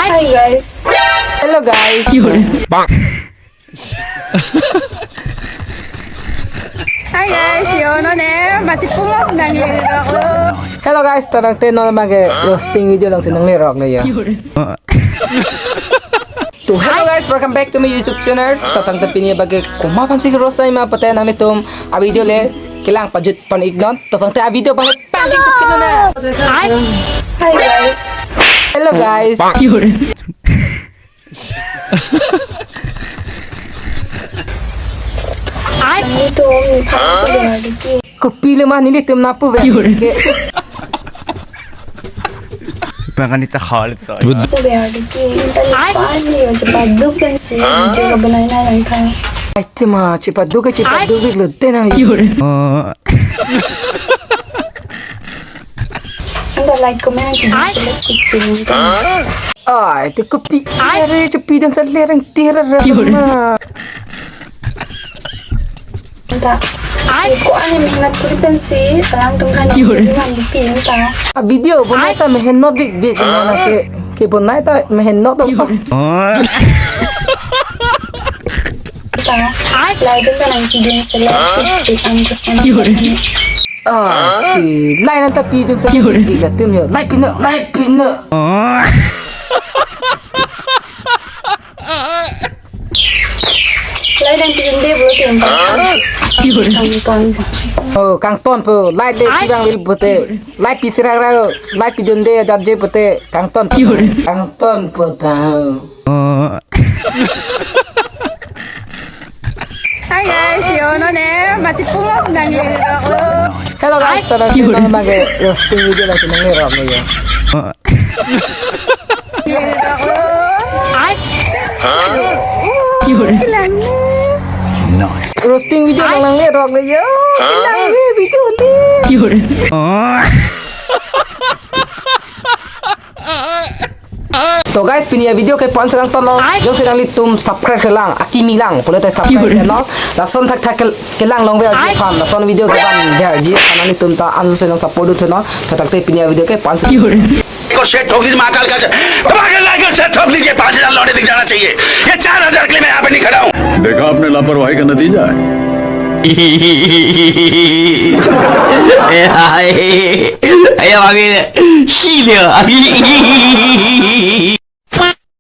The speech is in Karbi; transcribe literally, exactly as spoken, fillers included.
Hi guys. Hello guys. Hi guys, yo non ne mati pungos nanglerok lo. Hello guys, tangte non abangke roasting video alongsi nanglerok lo yo. To hello guys, welcome back to my YouTube channel. Tangte pini abangke komat aphansi roast nangji ma pute nanglitum a video le kelang pajut pon iknon. Tangte a video abang pajut iknon na. Hi guys. Hello guys. Nanglitum, kopi le ma nelitum napuver ke. Bang kani chahal so. Puver ke. Inta le pani yo cepat duk kan si. Jero benai na lang tha. Ai te ma cepat duk cepat duk lo tenang. Oh. Anda like comment kita select chicken. Ai te kopi. Are cepi dan salereng tira ma. Anta. Ai. Ko ani mehnat kuri pensi, parang tum kan. Yo. Kuri man pi anta. A video bonai ta mehnat big big na ke ke bonai ta mehnat to. Yo. Anta. Ai. Lai dun kan ang kidin select big big ang kusan. Yo. Ah, ti lai nang ta pi dun sa. Yo. Big big la tum yo. Lai pino, lai pino. Lai dan pidunde bro tim. Kangton. Oh, kangton po. Lai de sirang wil pute. Lai pi sirang rang. Lai pidunde jabje pute. Kangton. Kangton po ta. Hi guys, yo non ne mati pungos nanglerok lo. Hello guys, tangte non abangke roasting video alongsi nanglerok lo yo. Ai. Roasting video nanglerok lo yo. Lang le video le. To guys, pini a video ke pon selang tono. Jongsi nanglitum subscribe kelang, akimi lang, pulote subscribe no. Lason thakthak ke- kelang longver ji aphan, lason video kevan ver ji aphan nanglitum ta ansi nang support dun thunon. Tangte pini a video ke pon selang. को शेर ठोक दीजिए महाकाल का शेर, धमाकेदार का शेर ठोक दीजिए, पाँच हज़ार लौंडे दिख जाना चाहिए। ये चार हज़ार के लिए मैं यहाँ पे नहीं खड़ा हूँ। देखा आपने लापरवाही का नतीजा है। Ayo, ayo, ayo, ayo.